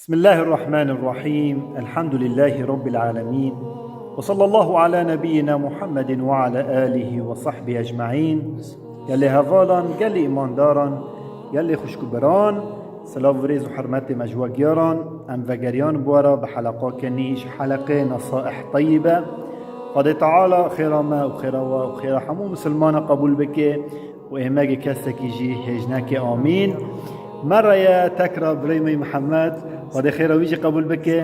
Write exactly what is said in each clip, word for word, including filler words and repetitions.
بسم الله الرحمن الرحيم. الحمد لله رب العالمين. وصلى الله على نبينا محمد وعلى آله وصحبه أجمعين. Gelê hevalan, gelê îmandaran, gelê xwişk û biran, silav û rêz û hurmetê me ji we giyaran, em vegeriyan bi we re bi heleqakê nî ji heleqê Nesaih Teyyibe. Xwedê Teala xêra me û xêra we û xêra hemû misilmana qebûl bike û êmegê kesekî jî hêj neke. Amîn. Me re ye tekra birê me Mihemed, Xwedê xêra wî jî qebûl bike.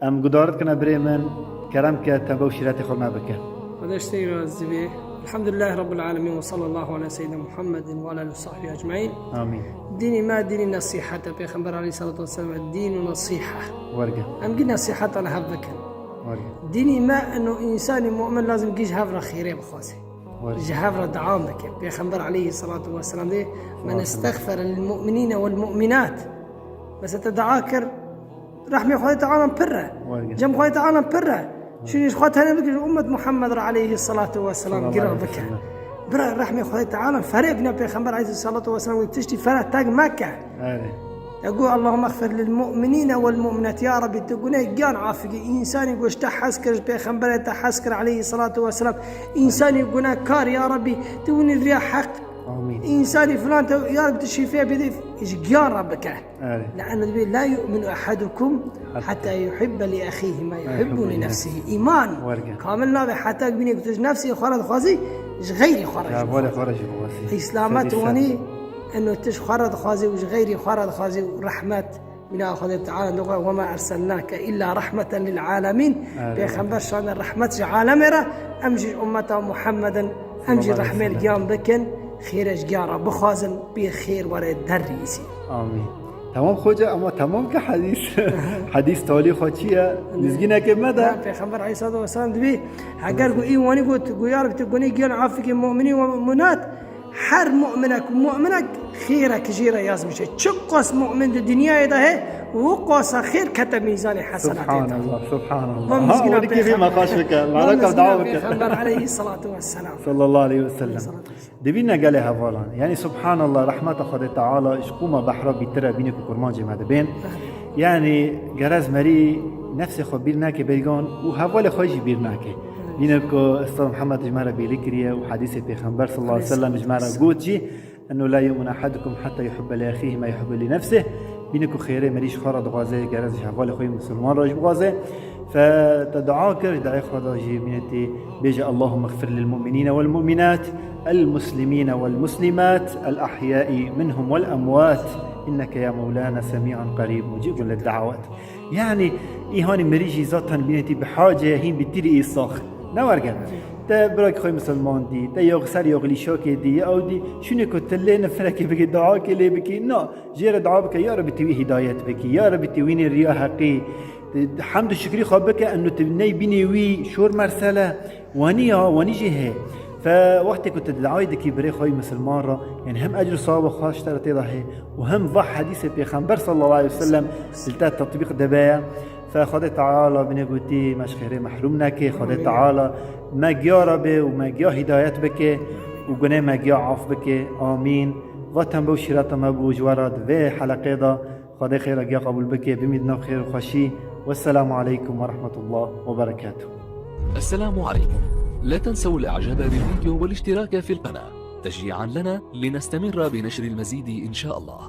Em guhdar dikine birê min, kerem ke tevbe û şîretê xwe me bike. Xwedê ji te razî be. Elhamdülillahî Rabbil Alemin ve sallallahu ala seyyidina Muhammedin ve ala alihi ve sahbihi ecmaîn. Amîn. Dînî me dînî nesîhet e. Pêxember aleyhissalatu vesselam e, dîn û nesîhe. Werge. Em gî nesîheta li hev bikin. Werge. Dînî me eno însanî mu'min lazim gî ji hev re xêrê bixwaze. Werge. Ji hev re dua bike. Pêxember aleyhissalatu vesselam dê, "Men Sallallahu aleyhi ve sellem. Estexfere lil mu'minîne wel mu'minat." Mesela te dua kir, rehmê Xwedê Teala pir e. Werge. Cem Xwedê Teala pir e. Şûnî ji xwe tenê bikir, ji ummet Muhammed re aleyhissalatu vesselam Sallallahu gîra aleyhi ve bike. Sellem. Bira rehmê Xwedê Teala ferê bine Pêxember aleyhissalatu vesselam wî tiştî fere teg meke. Erê. Te got, "Allahümme xfir lil mu'minîne wel mu'minat." Ya Rabbi, tu gunê giyan afigî. Însanî ku ji te hez kir, ji Pêxemberê te hez kir aleyhissalatu vesselam. Însanî gunekar, ya Rabbi, tu winî riya heq. Amîn. Însanî filan te, ya Rabbi, tu şîfê bidî, ji giyan re bike. Erê. Le'ennet bi, "La yu'minu ahadukum hatta yuhibbe li ahihi ma yuhibbu li nefsihi." Îman kamil nabe heta bîne ku tu ji nefsê xwe re dixwazî, ji xeyrî xwe re jî bixwazî. Hevalê xwe re jî bixwazî. Îslamet wanî eno tu ji xwe re dixwazî û ji xeyrî xwe re dixwazî û rehmet. Bîna Xwedê Teala dixwe, "Ve ma erselnake illa rahmeten lil alemin." Erê. Pêxember şane rehmet ji alemê re, em jî ummeta Muhammedin, em jî Sallallahu aleyhi ve sellem. Rehmê li giyan bikin, xêrê ji giyan re bixwazin, bê xêr were derrîsî. Amîn. Tamam xoca, ama tamam ki hadîs. Hadîs talî xwe çi ye? Nizgîneke me de. Ha, Pêxember aleyhissalatu vesselam dibî, heger ku î wanî got, got, "Ya Rabbi, tu gunê giyan afike mu'minî ve mu'minat." Her mu'minek û mu'minek xêrek jê re yazmiş e. Çiqas mu'min di dinyayê de he, û qasa xêr kete mîzanê hesenatê de. Subhanallah, subhanallah. Van Ha, mizgîna wekî vê Pêxember. Me xweş bike. Van Meraka mizgîna dawa bike. Pêxember aleyhissalatu vesselam. Sallallahu aleyhi ve sellem. Aleyhissalatu vesselam. Dibîne gelê hevalan. Yani subhanallah, rahmeta Xwedê Teala ji qûma behra bîtir e, bîne ku kurmancê me dibên. Yani gerez merî nefsê xwe bîr nake bêgan û hevalê xwe jî bîr nake. Bîne ku Usta Muhammed ji me re bêlî kiriye û hadîsê Pêxember sallallahu aleyhi ve sellem ji me re got jî, "Ennu la yu'minu ahadukum hatta yuhibbe li ahihi ma yuhibbu li nefsih." Bîne ku xêrê merî ji xwe re dixwaze, gerez ji hevalê xwe yê misilman re jî bixwaze. Fe te dua kir, ji dayê xwe de jî bîne tê bêje, "Allahümme xfir lil mu'minîne wel mu'minat, el muslimîne wel muslimat, el ahyâi minhum wel emwat, inneke ya Mewlana semî'un qarîb, mucîbun lid da'wat." Yani, îhanî merî jî zaten bîne tê bi hacê hîn bi tîrî îsax. Ne werge. Te birakî xwe misilman dî, te yox ser yox lîşakê dî, ew dî, şûnê ku tu lê nifirekê bikî, duakê lê bikî, na, jê re dua bike, ya Rebî tu wî hîdayet bikî, ya Rebî tu wînê riya heqî, hemd û şikrî xwe bike, eno tu ney bînê wî şor mersele, wanî ya, wanî jî hê. Fe wextê ku tu duayê dikî birê xwe yê misilman re, yani hem ecr û sawaba xweş te re tê de hê û hem va hedîsê Pêxember sallallahu aleyhi ve sellem li te tetbîq dibe ye. Fe Xwedê Teala bîne gotî me ji xêrê mehrûm neke, Xwedê Teala me giya re bê û me giya hîdayet bike û gunê me giya af bike. Amîn. Va tembû şîreta me bû ji we re di vê heleqê de. Xwedê xêra giya qebûl bike, bimî di nav xêr û xweşî. Wesselamu aleykum ve rahmetullah ve berekatuh. السلام عليكم. لا تنسوا الإعجاب بالفيديو والاشتراك في القناة تشجيعا لنا لنستمر بنشر المزيد إن شاء الله.